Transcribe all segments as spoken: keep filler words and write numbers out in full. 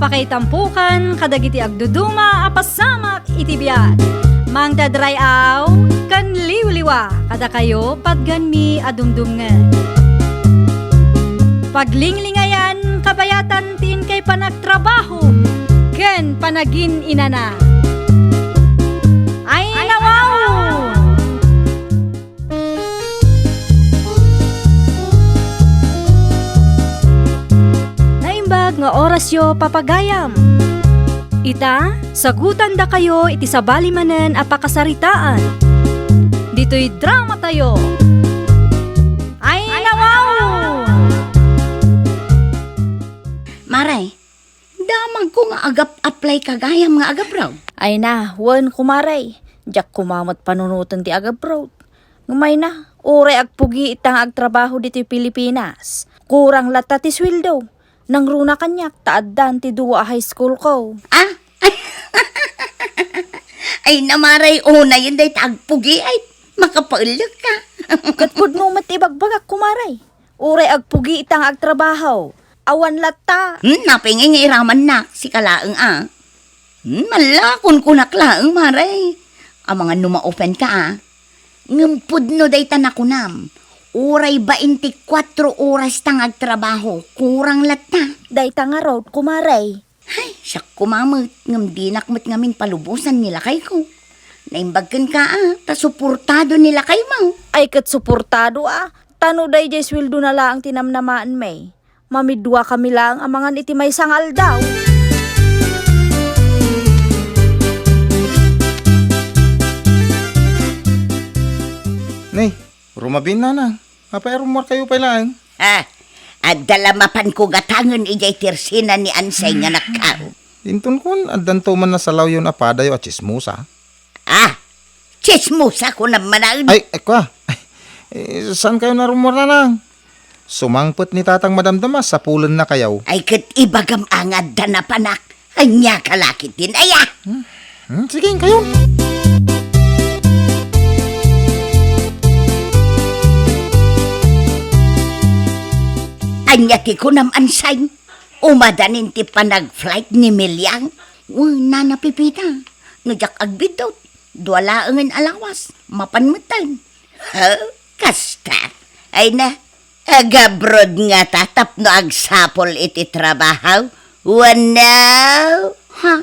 Pakaitampokan kadagiti agduduma a pasamak iti biag. Mangted ray-aw ken liwliwa kadakayo patganmi a dumdumngeg. Paglinglingayan kabayatan ti inkay panagtrabaho ken panagin-inana. Ay, nawaw! Naimbag nga orasyo, papagayam. Ita, sagutandakayo iti sabali manen a pakasaritaan. Ditoy dramatayo. Ay, nawaw! Maray, damagko nga agap-apply ka gayam nga agabroad. Ay na, wen, kumare. Diak koma met panunoten ti agabroad. Ngem ay na, uray agpugi ita nga agtrabaho ditoy Pilipinas. Kurang latta ti sueldo. Nangruna kaniak ta addan ti dua a high school ko. Ah? Ay, na, maray, unayen dayta agpugi ay makapaellek ka. Ket pudno met ibagbagak, kumare. Uray agpugi ita nga agtrabaho. Awan latta. Hmm, napay nga iramannak, sika laeng a. Hmm, malla, kunkunak laeng, maray. Amangan no ma-offend ka, a. Ngem pudno dayta nakunam. Uray bainti kuatro oras ta nga agtrabaho, kurang latta. Dayta ngarud, kumare. Ay, siak koma met, ngem dinak met ngamin palubosan ni lakayko. Naimbag kenka, a, ta suportado ni lakaymo. Ay, ket suportado, a. Ta no daydiay sueldona laeng ti namnamaenmi, mamiduakami laeng a mangan iti maysa nga aldaw. Nay, rumabiin, nanang. Apay a rummuarkayo pay laeng? Ah, adda la mapanko gatangen idiay tersena ni Ansay nga nakkaw. Inton kuan, addanto man nasalawyon a padayo a tsismosa. Ah, tsismosa kunam manen. Ay, ay, kua. Eh, saankayo a rummuar, nanang? Sumangpet ni tatang madamdama, sapulennakayo. Ay, ket ibagam a nga adda napanak. Ania ka la ketdin, aya? Hmm, hmm, sige, inkayon. Ania ti kunam, Ansay? Umadanin ti panag-flight ni Miliang? Wen, Nana Pepita, no diak agbiddut, dua laengen a lawas, mapan metten. Ha? Kasta? Ay na, agabroad ngata tapno agsapul iti trabaho? Wenno? Ha?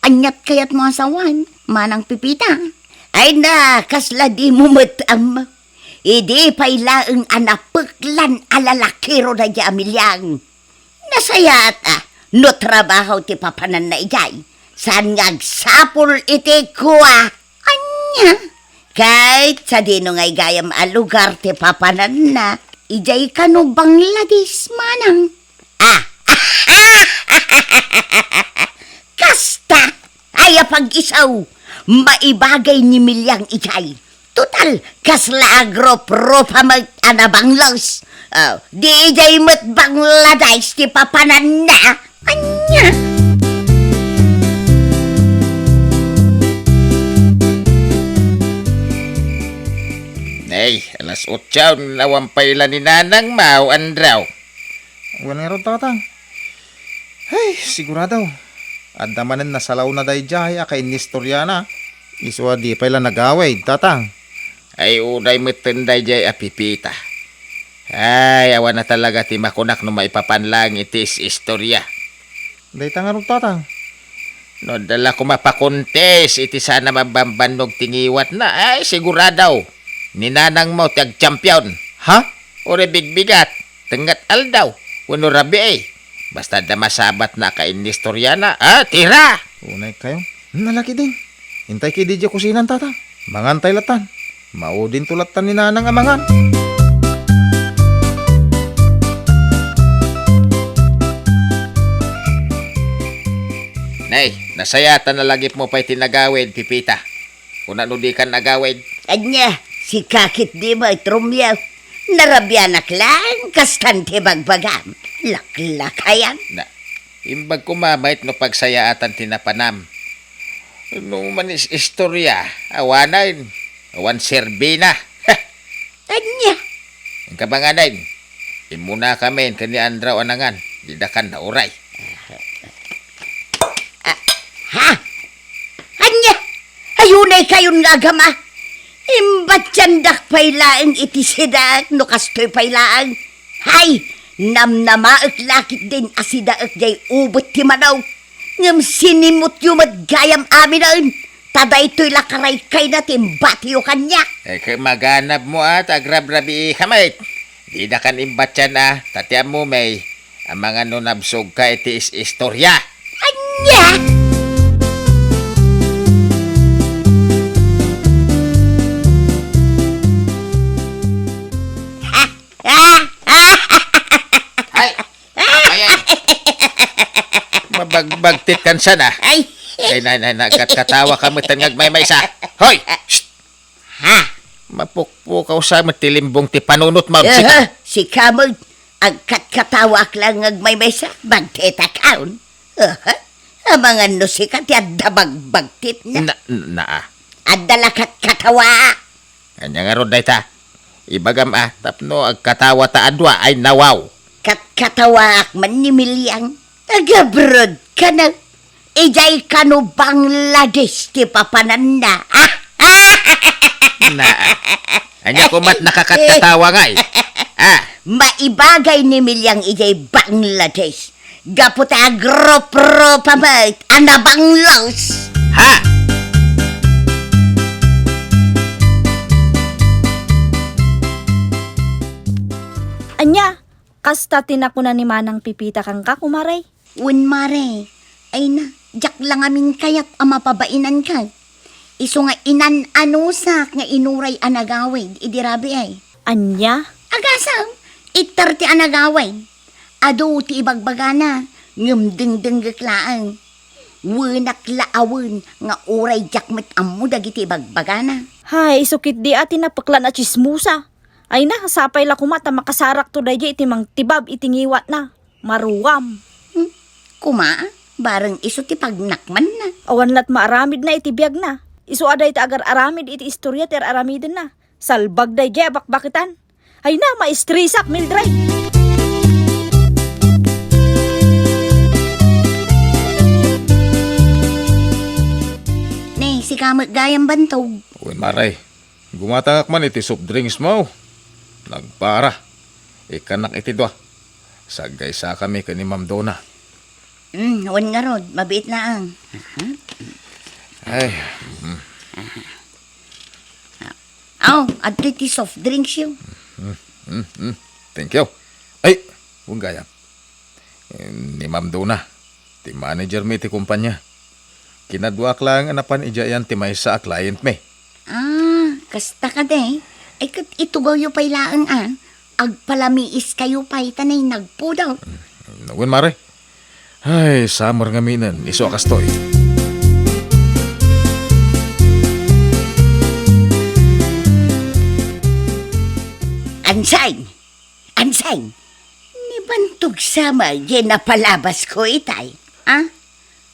Aniat kayatmo a sawen, Manang Pepita? Ay na, kasla dimo met ammo. Idi pay laeng a napeklan a lalakiro daydiay a Miliang. Nasayaat a no trabaho ti papananna idiay. Saan nga agsapul iti kua? Ania? Ket sadino ngay gayam a lugar ti papananna? Idiay kano Bangladesh, manang? Ah! Kasta! Ay, apag-isu! Maibagay ni Miliang idiay. Total, kasla agrup-rupa met a nabanglos. Oh, di idiay met Bangladesh ti papananna. Ania? Ay, alas otso, awan pay la ni nanang mo, Andraw. Wen ngarud, tatang. Ay, sigurado. Adda manen nasalawna daydiay a kainistoriana. Isu a di pay la nagawid, tatang. Ay, unay metten daydiay a Pepita. Ay, awan a talaga ti makunak no maipapan laeng iti is-istoria. Dayta ngarud, tatang. No adda la koma pakontes iti saan a mabambannog ti ngiwatna, ay, sigurado. Ni nanang mo ti agchampion. Ha? Uray bigbigat, tengnga ti aldaw, wenno rabii. Basta adda masabatna a kainistoriana. Ah, tira! Unay kayo. Hmm, ala ketdin. Intay ketdi idiay kusinan, tatang. Mangantay lattan. Maudinto lattan ni nanang a mangan. Nay, nasayaat a nalagipmo pay ti nagawid, Pepita. Kuna no dikan agawid? Ania, sika ketdi met, Romeo. Narabianak laeng kastan ti bagbagam. Laklakayan. Na, imbag koma met no pagsayaatan ti napanam. No manis-istoria, awanen, awan serbina. Ania? Inka manganen. Immunakamin ken ni Andraw a nangan, didakan nauray. kayon nga agama. Imbatiandak pay laeng iti sidaek no kastoy pay laeng. Hay, namnamaek la ketdin a sidaek jay ubet ti manok. Ngem sinimutyo met gayam aminen. Ta daytoy la karaykayna ti imbatiyo kaniak. Ay, ket maganabmo a ta agrabrabii ka met. Didakan imbatian a, ta ti ammo, may, amangan no nabsogka iti is-istoria. Ania? Ay! Ay, ay. Mabagbagtit kan sana. Ay. Ay, na, na, na, kat-, katawa ka met nga agmaymaysa. Hoy! Shh! Ha? Mapukpukaw sa met ti limbong ti panunot mo, sika. Aha, sika met, agkatkatawaak laeng nga agmaymaysa, bagtitak awn. Aha, amangan no sika ti adda bagbagtitna. Na, na, ah. Adda la katkatawa. Ania ngarud dayta? Ibagam a, tapno agkatawa ta adua ay nawaw. Katkatawaak man ni Miliang. Agabrod kano. Idiay kano Bangladesh ti papananna. Ah! Na. Ania komat nakakatkatawa ngay? Ah. Maibagay ni Miliang idiay Bangladesh. Gapu ta agrup-rupa met a nabanglos. Ha? Ania, kasta ti nakuna ni Manang Pipita kenka, kumare? Wen, mare. Ay na, diak la ngamin kayat a mapabainanka. Isu nga inan-anusak nga inuray a nagawid idi rabii. Ania? Agasem, itter ti a nagawid. Adu ti ibagbagana, ngem dengdengngek laeng. Wenak la a wen nga uray diak met ammo dagiti ibagbagana. Hay, isu ketdi a ti napeklan a tsismosa. Ay na, sapay la koma ta makasarakto daydiay iti mangtibab iti ngiwatna. Maruam. Hmm, koma, bareng isu ti pagnakmanna. Awan lat maaramidna iti biagna. Isu a dayta agar-aramid iti istoria ti ar-aramidenna. Salbag daydiay a bakbaketan. Ay na, maestresak, Mildred. Ne, sika met gayam, Bantog. Wen, mare. Gumatangak man iti soft drinks mo. Nagpara. Ikkannak iti dua. Saggaysakami ken ni Ma'am Dona. Mm, wen ngarud, mabiit laeng. Ay, mm. Aw, adtoy ti soft drinks yo. Mm, mm, mm. Thank you. Ay, wen gayam. Eh, ni Ma'am Dona, ti manager mi iti kumpanya. Kinaduaak laeng a napan idiay ayan ti maysa a client mi. Ah, kasta kadi. Ay, ket itugawyo pay laeng a. Agpalamiiskayo pay ta nay nagpudot. Mm, wen, mare. Ay, summer ngaminen, isu a kastoy. Ansain! Ansain! Ni Bantog sa met diay napalabasko itay, a?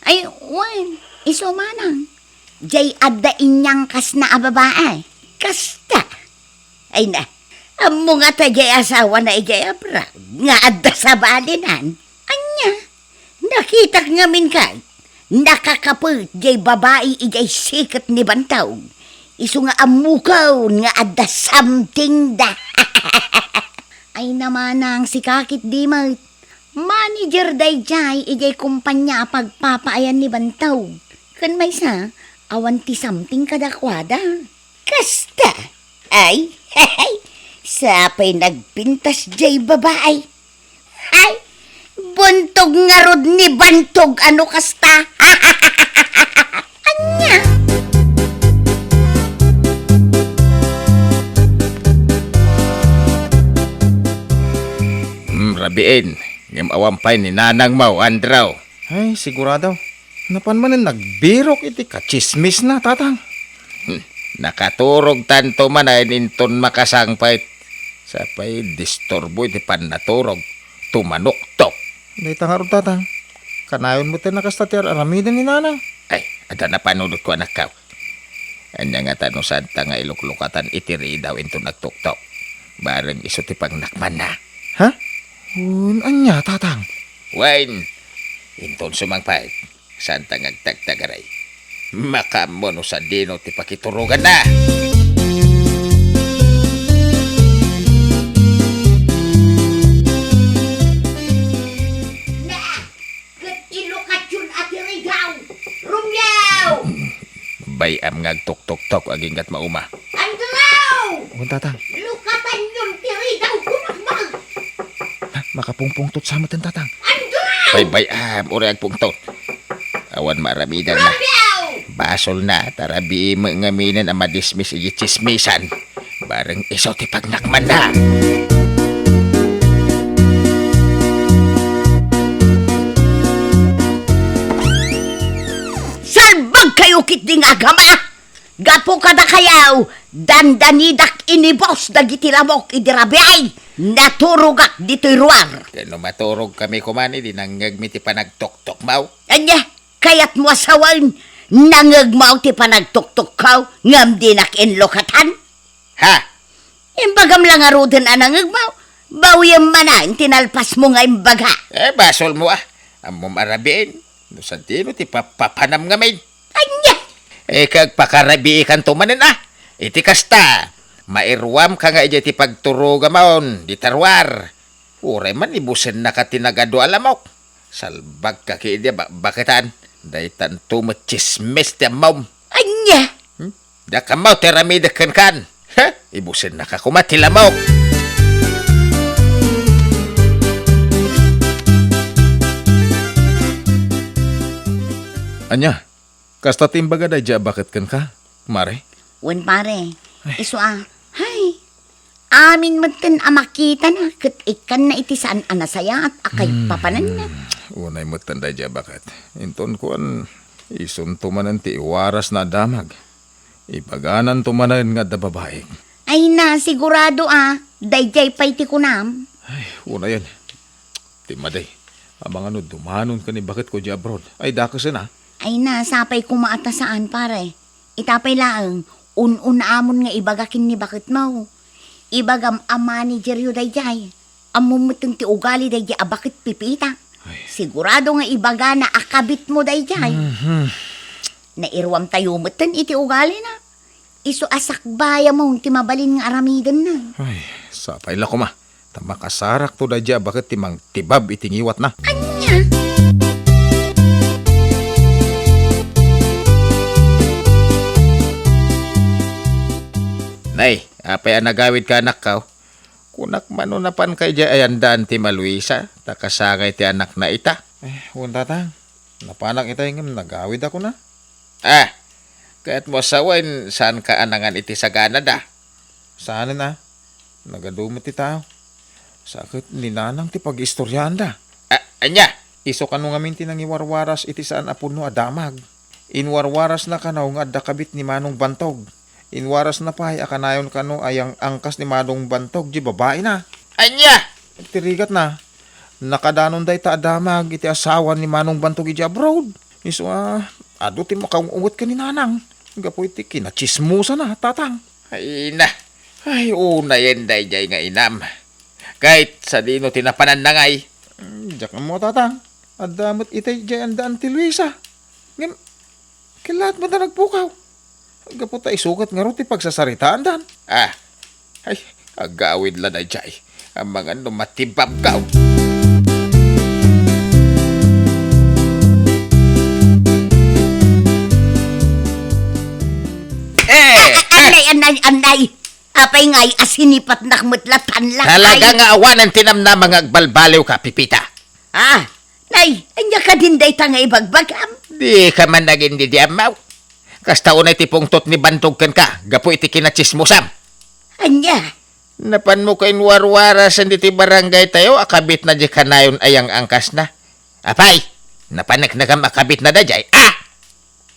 Ay, wen, isu manang. Diay adda inyangkasna a babai. Kasta. Ay na, ammo ngata diay asawana idiay abroad nga adda sabalinan. Ania? Nakitak ngamin kay, nakakapet diay babai idiay siket ni Bantog. Isu nga ammokon nga adda something da. Ay na manang, sika ketdi met. Manager daydiay idiay kumpanya a pagpapaayan ni Bantog. Ken maysa, awan ti something kadakuada. Kasta. Ay, sapay nagpintas diay babai. Ay, buntog ngarud ni Bantog a no kasta. Ania? Hmm, rabiin. Ngem awan pay ni nanangmo, Andrew. Ay, sigurado. Napan manen nagbirok iti katsismisna, Tatang. Hmm, nakaturog tanto manen inton makasangpet. Sapay disturbo iti pannaturog. Tumanuktok. Dayta ngarud, Tatang. Kanayon met a kasta ti ar-aramiden ni Nanang. Ay, adda napanunotko, anakko. Ania ngata no saanta nga iluklukatan iti ridaw inton nagtuktok? Bareng isu ti pangnakmanna. Ha? Wen, ania, Tatang? Wen, inton sumangpet, saanta nga agtagtagaray. Makaammo no sadino ti pakituroganna. Na, ket ilukayon a ti ridaw. Romeo! Bay-am nga agtuktoktok aginggat mauma. Andrew! Wen, Tatang. Lukatanyon ti ridaw, kunak man! Ha? Makapungpungtot sa metten, Tatang. Andrew! Bay-, bay-am, uray agpungtot. Awan maaramidanna. Romeo! Basolna, ta rabii met ngaminen a madismis iti tsismisan. Bareng isu ti pagnakmanna. Salbagkayo ketdi nga agama! Gapu kadakayo, dandanidak inibus dagiti lamok idi rabii, naturogak ditoy ruar. Ken no maturogkami koma, idi nangngegmi ti panagtuktokmo. Ania, kayatmo a sawen, nangngegmo ti panagtuktokko, ngem dinak inlukatan? Ha? Imbagam la ngaruden a nangngegmo, bawiem manen ti nalpasmo nga imbaga. Eh, basolmo, ah. Ammom a rabiin, no sadino ti papapanam ngamin. Ania? Eh, kagpakarabiikanto manen, ah. Iti kasta, mairuamka nga idiay ti pagturogamon, dita ruar. Uray man ibusennaka ti nagadu a lamok. Salbagka ketdi a ba-, baketan. Daytanto met tsismis ti ammom. Ania? Hmm? Diak ammo ti aramidek kenkan. Ha? Ibusennaka koma ti lamok. Ania? Kasta ti imbaga daydiay a baket kenka, mare? Wen, pare. Ay. Isu a, hay, amin metten a makitana ket ikkanna iti saan a nasayaat a kaipapananna. Hmm, unay metten daydiay a baket. Inton kuan, isunto manen ti iwarasna a damag. Ibagananto manen nga adda babaik. Ay na, sigurado a, daydiay pay ti kunam. Ay, unayen. Ti madi, amangan no dumanon ken ni baketko idiay abroad. Ay, dakesen a. Ay na, sapay koma a ta saan, pare. Ita pay laeng, un-unamon nga ibaga ken ni baketmo. Ibagam a manageryo daydiay. Ammom metten ti ugali daydiay a baket Pipita. Ay. Sigurado nga ibagana a kabitmo daydiay. Mhm. Nairuamtayo metten iti ugalina. Isu a sakbayamon ti mabalin nga aramidenna. Ay, sapay la koma. Ta makasarakto daydiay a baket ti mangtibab iti ngiwatna. Ania? Nay, apay a nagawidka, anakko? Kunak man no napanka idiay ayandaan ti Maluisa, ta kasangay ti anakna ita. Eh, wen, Tatang. Napanak itay ngem nagawid a kuna. Ah, kayatmo a sawen, saanka a nangan iti saganada? Saanen a. Nagadu met ti tao. Sa ket ni Nanang ti pag-istoriaanda. A-, ania? Isu kano ngamin ti nangiwarwaras iti saan a pudno a damag. Inwarwarasna kano nga adda kabit ni Manong Bantog. Inwarasna pay a kanayon kano a yang-angkas ni Manong Bantog diay babaina. Ania? Ti rigatna, nakadanon dayta a damag iti asawa ni Manong Bantog idiay abroad. Isu a, adu ti makaung-unget ken ni Nanang. Gapu iti kinatsismosana, Tatang. Ay na. Ay, unayen daydiay nga inam. Ket sadino ti napananna ngay? Hmm, diak ammo, Tatang. Adda met itay idiay andaan ti Luisa. Ngem, kellaat met a nagpukaw. Gapu ta isu ket ngarud ti pagsasaritaandan. Ah, ay, agawid la daydiay. Amangan no matibabkaw. Eh! A-, a-, anay, anay, anay. Apay ngay a sinipatnak met la tan lakay? Talaga nga awanen ti namnama nga agbalbaliwka, Pipita. Ah, nay, ania kadin dayta nga ibagbagam? Dika man nagin didiammaw. Kasta unay ti pungtot ni Bantog kenka, gapu iti kinatsismosam. Ania? Napanmo ka inwarwarasen diti barangay tayo a kabitna di kanayon a yang-angkasna. Apay, napaneknekam a kabitna daydiay, a?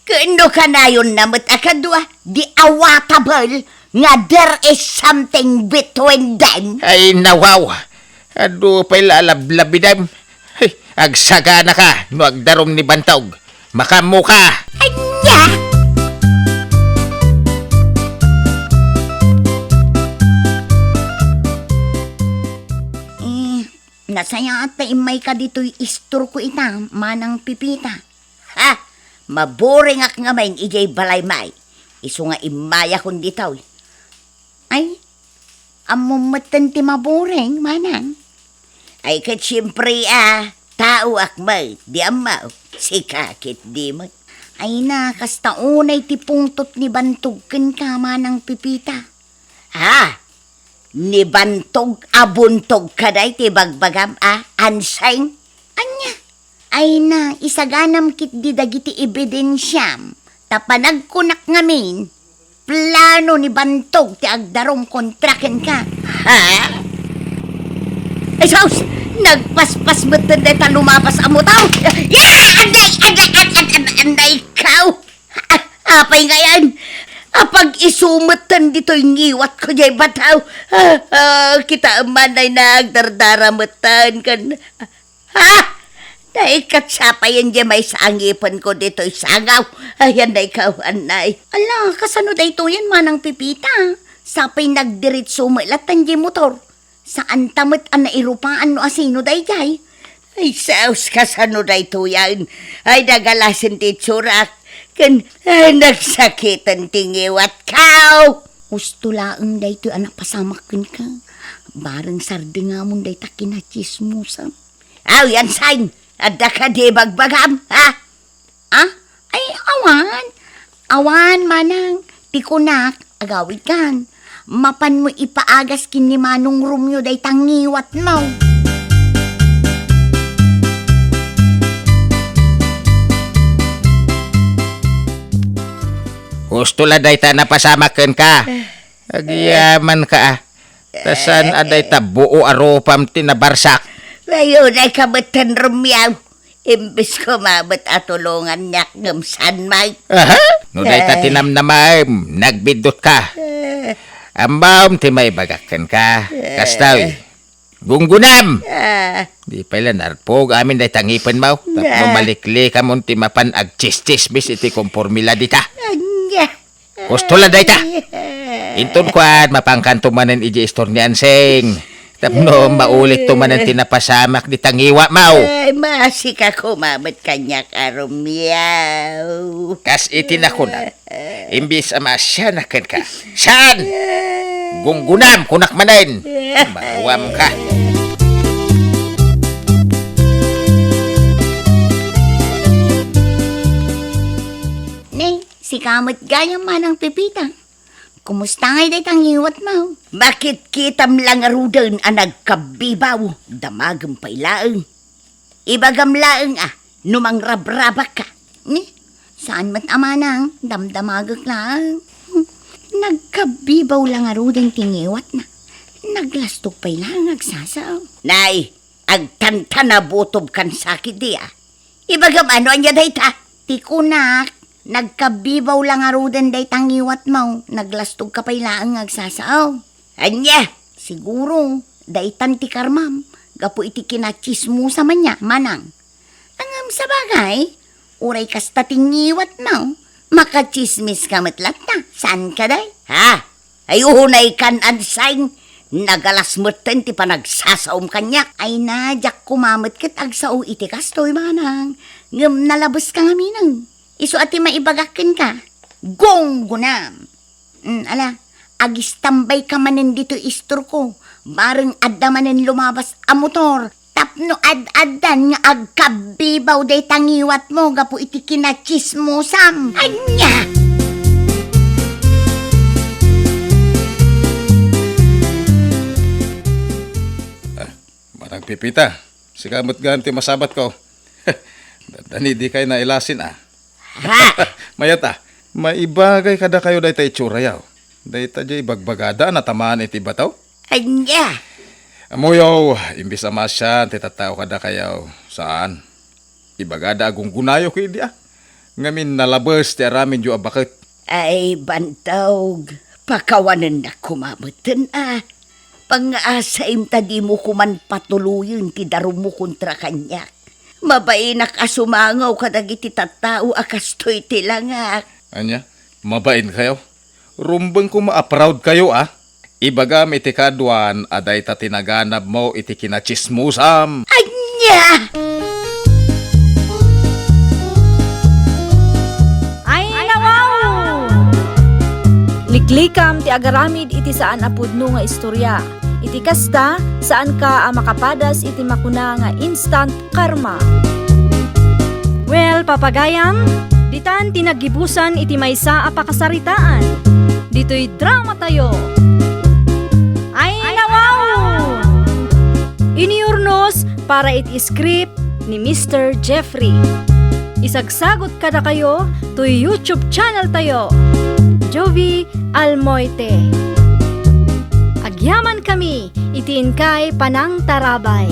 Ken no kanayonna met a kadua, di awatable nga there is something between them. Ay, nawaw. Adu pay la a lablabidam. Hey, agsaganaka no agdarum ni Bantog. Makaammoka. Ania? Eh, nasayaat ta immayka ditoy istorko ita, Manang Pipita. Ha? Maboringak ngamin idiay balay, May. Isu nga immayakon ditoy. Ay, ammom metten ti maboring, manang? Ay, ket siempre, a, taoak met, di ammo, sika ketdi met. Ay na, kasta unay ti pungtot ni Bantog kenka, Manang Pepita. Ha? Ni Bantog a buntog kadi ti bagbagam, a, Anseng? Ania? Ay na, isaganam ketdi dagiti ebidensiam, ta panagkunak ngamin, plano ni Bantog ti agdarum kontra kenka. Ha? Ay, sus! Nagpaspas metten dayta lumabas a motor. Ya! Anday, anday, an-, an-, an-, andaykaw! A-, apay ngayen? Apag-isu metten ditoy ngiwatko diay bataw. A, a, kitaem man ay nagdardara metten ken Ha? Naikkat sapayen diay maysa a ngipenko ditoy sangaw. Ayan na ikaw, anay. Ala, kasano daytoyen, Manang Pepita? Sapay nagdiretso met latta diay motor. Saanta met a nairupaan no asino daydiay. Ay, saos, kasano daytoyen? Ay, nagalasen ti itsurak. Ken, ay, nagsakiten ti ngiwatko. Husto laeng daytoy a napasamak kenka. Bareng sardengamon dayta kinatsismosan. Aw, yan, Sain, adda kadi bagbagam, ha? Ah? Ay, awan. Awan, manang. Ti kunak, agawidkan. Mapanmo ipaagas ken ni Manong Romeo dayta ngiwatmo. Husto la dayta napasamak kenka. Eh. Agyamanka, a. Ta saan a dayta buo a rupam ti nabarsak? Mayunay ka metten, Romeo. Imbes koma met a tulongannak ngem saan met. Aha? No dayta ti namnamaem, nagbiddutka. Eh. Ammom ti maibagak kenka. Eh. Kastoy, gunggunam! Ah. Di pay la narpog amin dayta ngipenmo. Tapno maliklikamon ti mapan agtsistsismis iti kompormila dita. Anya? Husto la dayta. Inton kuan, mapankanto manen idiay istor ni Ansing. Tapno maulikto manen ti napasamak dita ngiwatmo. Ay, masika koma met kaniak a Romeo. Kas iti nakunak, imbes a maasianak kenka. Saan? Gunggunam, kunak manen. Maruamka. Ni, sika met gayam, Manang Pepita. Kumusta ngay dayta ngiwatmo? Makitkitam la ngaruden a nagkabibaw, damagem pay laeng. Ibagam laeng a, no mangrabrabakka. Ni, saan met a manang, damdamagek laeng. Hmm, nagkabibaw la ngaruden ti ngiwatna. Naglastog pay laeng agsasao. Nay, agtantanabutob kan sakit di, a. Ibagam a no ania dayta? Ti kunak, nagkabibaw la ngaruden dayta ngiwatmo, naglastogka pay laeng nga agsasao. Ania? Siguro, daytan ti karmam, gapu iti kinatsismosa man nia, manang. Ngem sabagay, uray kasta ti ngiwatmo, makatsismiska met latta, saan kadi? Ha? Ay, unay kan, Ansing, nagalas metten ti panagsasaom kaniak. Ay na, diak koma met ket agsao iti kastoy, manang. Ngem nalabeska ngaminen. Isu a ti maibagak kenka. Gunggunam! Mm, ala, agistambayka manen ditoy istorko. Bareng adda manen lumabas a motor. Tapno ad-addan nga agkabibaw dayta ngiwatmo gapu iti kinatsismosam. Ania? Ah, Manang Pepita, sika met gayam ti masabatko. Dandani dikay nailasin, a. Ha? Mayat, a. Maibagay kadakayo dayta itsurayo. Dayta diay ibagbagada a natamaan iti bato. Ania? Ammoyo, imbes a maasian ti tattao kadakayo, saan. Ibagada a gunggunayo ketdi, a. Ngamin nalabes ti aramidyo a baket. Ay, Bantog, pakawanennak koma metten, a. Pangngaasaem ta dimo koman patuloyen ti darummo kontra kaniak. Mabainak a sumangaw kadagiti tattao a kastoy ti langak. Ania? Mabainkayo? Rumbeng koma a proud kayo, a. Ibagam iti kaduan a dayta ti naganabmo iti kinatsismosam. Ania? Clickam ti agaramid iti saan a pudno nga istorya. Iti kasta, saanka a makapadas iti makuna nga instant karma. Well, papagayam, ditan ti naggibusan iti maysa a pakasaritaan. Ditoy dramatayo. Ay, nawaw! Inurnos para iti script ni Mister Jeffrey. Isagsagot kadakayo toy YouTube channel tayo, Jovie Almoite. Agyaman kami iti inkay panangtarabay.